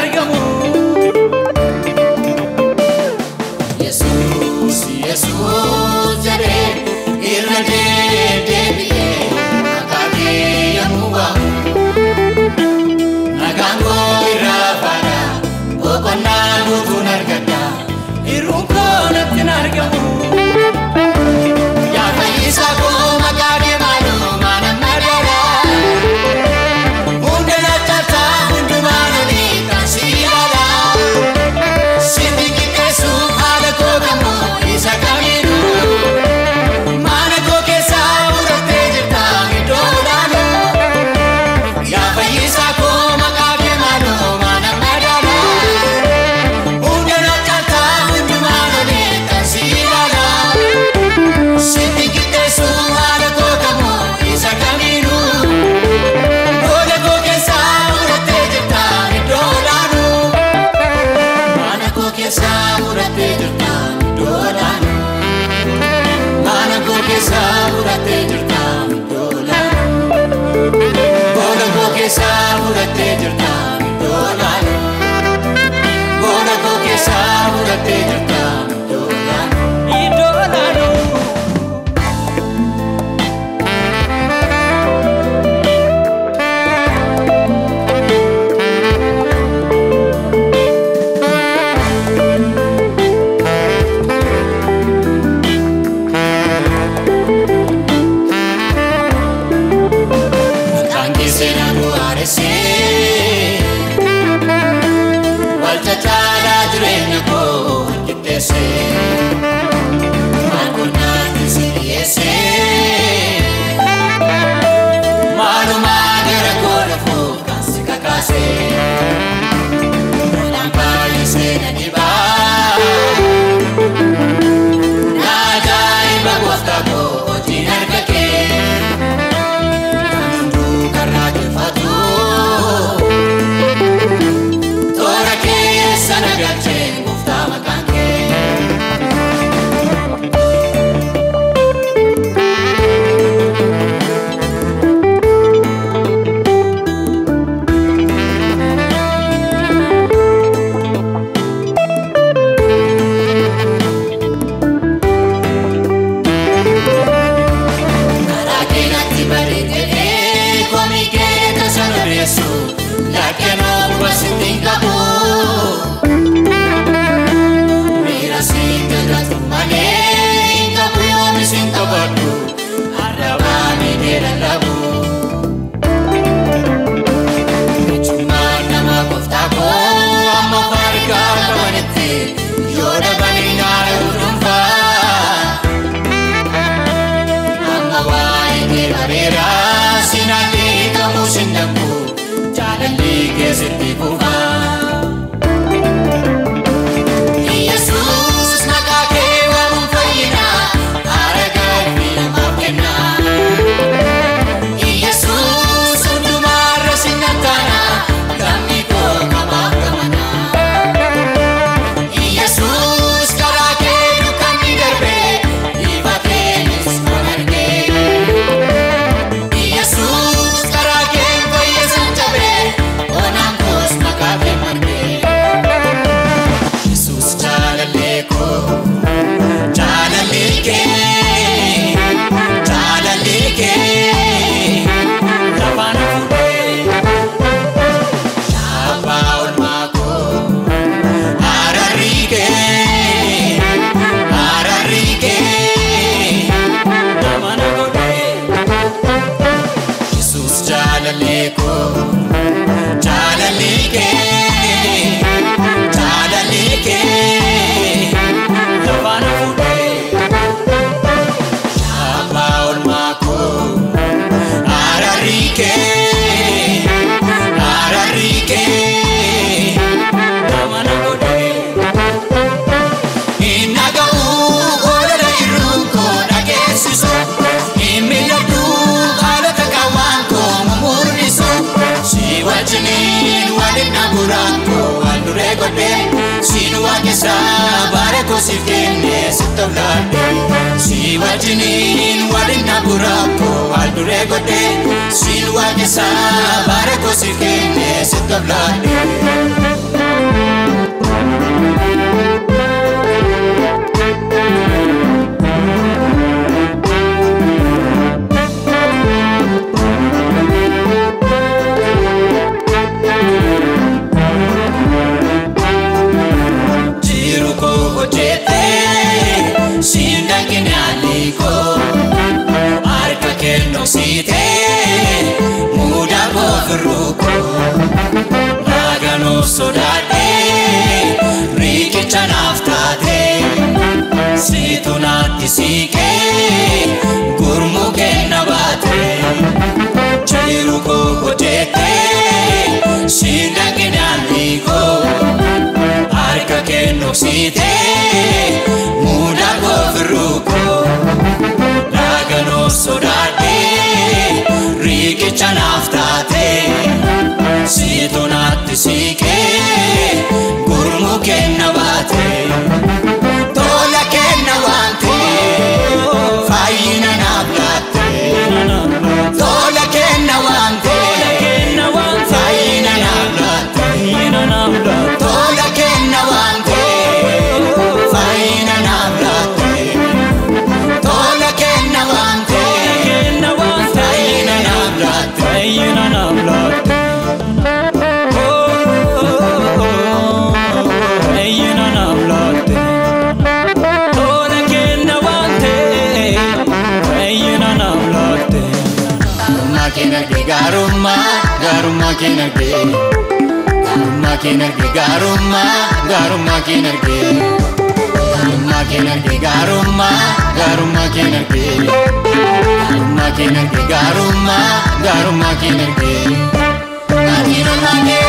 argamu. Yesuus Yesuus jedhee irra deddeebi'ee maqaa kee yommuu waamu nagaan koo irraa faana boqonnaa guutuun argadha Irruun koo natti hin argamu. Yaa fayyisaa koo maqaa kee maaloo maana madaala hunda na cabsaa hundumaan olii kan si ilaala sitti qixxeessuuf haala koo kamuu isa kamiinuu mana koo keessaa fudhattee jirta iddoo olaanoo yaa fayyisaa koo maqaa kee maaloo maana madaala hunda na cabsaa hundumaan olii kan si ilaala sitti qixxeessuuf haala koo kamuu isa kamiinuu booda koo keessaa fudhattee jirta iddoo olaanoo mana koo keessaa fudhattee jirta iddoo olaanoo mana koo keessaa fudhattee jirta iddoo olaanoo booda koo keessaa fudhattee jirta iddoo olaanoo booda koo keessaa fudhattee jirta iddoo olaanoo. Iddoo olaanoo. Maqaan kee seenaa bu'aaressee wal cacaalaa jireenya koo walqixxeessee maal qonnaatti si dhiyeessee maalumaa gara koo dhufuuf kan si kakaasee lolaan baay'isee na dhibaa na ajaa'iba gooftaa koo hojiin harka kee. Kan hunduu karaa jeffatu toora keessa na galchee gooftaa maqaan kee. Karaa kee natti bareedee komii kee tasa barreessu lakkeenoo quba sitti hin qabu. Miira sitti gatu malee hin qabu yoomis hin qabadhu arrabaa miidhee lallabu. Ijummaan nama gooftaa koo amma fargaa qabanitti yoo dhabanii naara gudunfaa. Amma waa'ee kee bareera sinaallee kamuu sin dangu jaalalli kee sitti fufa. Yesuus maqaa kee waamuun fayyina haara galfii namaaf kenna. Yesuus hundumaarra sin attaana gamni koo kamaaf gamana. Yesuus karaa kee dukkanni darbe ifa keenis kan arge. Yesuus karaa kee fayyisan cabe onaan koos maqaa kee marge. Yesuus jaalallee koo jaalallee kee jaalallee kee Lafaan fuudhee abbaa olmaa koo araarri kee araarri kee. Nama na godhee. Yesuus jaalallee koo jaalallee kee jaalallee kee Lafaan fuudhee abbaa olmaa koo araarri kee araarri kee nama na godhee. Hin dhaga'u olola irruun koo dhageessisu hin mil'adhu haalota qawwaan koo mumurrisu si wajjiniin waliin dhabuuraan koo wal duree godhee siin waaqessaa baara koo siif kenne sitti oflaadhe si wajjiniin waliin dhabuuraan koo wal duree godhee siin waaqessaa baara koo siif kenne sitti oflaadhe. Jiru koo hojjettee siin dhaqinaalee koo harka kennoomsitee mudaa koo firruu koo laaganoo sodaadhee riqicha naaf taatee siitu naatti siiqee gurmuu kenna baatee jiru koo hojjettee siin dhaqinaalee koo. Harka kennoomsitee mudaa koo firruu koo laaganoo sodaadhee riqicha naaf taatee siitu naatti siiqee gurmuu kenna baatee tola kenna waan ta'eef fayyina naaf laattee tola kenna waan ta'eef fayyina naaf laattee. Tola kenna waan ta'eef fayyina naaf laatte. Tola kenna waan ta'eef fayyina naaf laatte. Fayyina naaf laatte. Fayyina naaf laatte. Tola kenna waan ta'eef fayyina naaf laatte. Gaarummaa kee arge gaarummaa gaarummaa kee arge. Gaarummaa kee arge gaarummaa gaarummaa kee arge. Gaarummaa kee arge gaarummaa gaarummaa kee arge. Gaarummaa kee arge gaarummaa gaarummaa kee arge. Ati nama kee.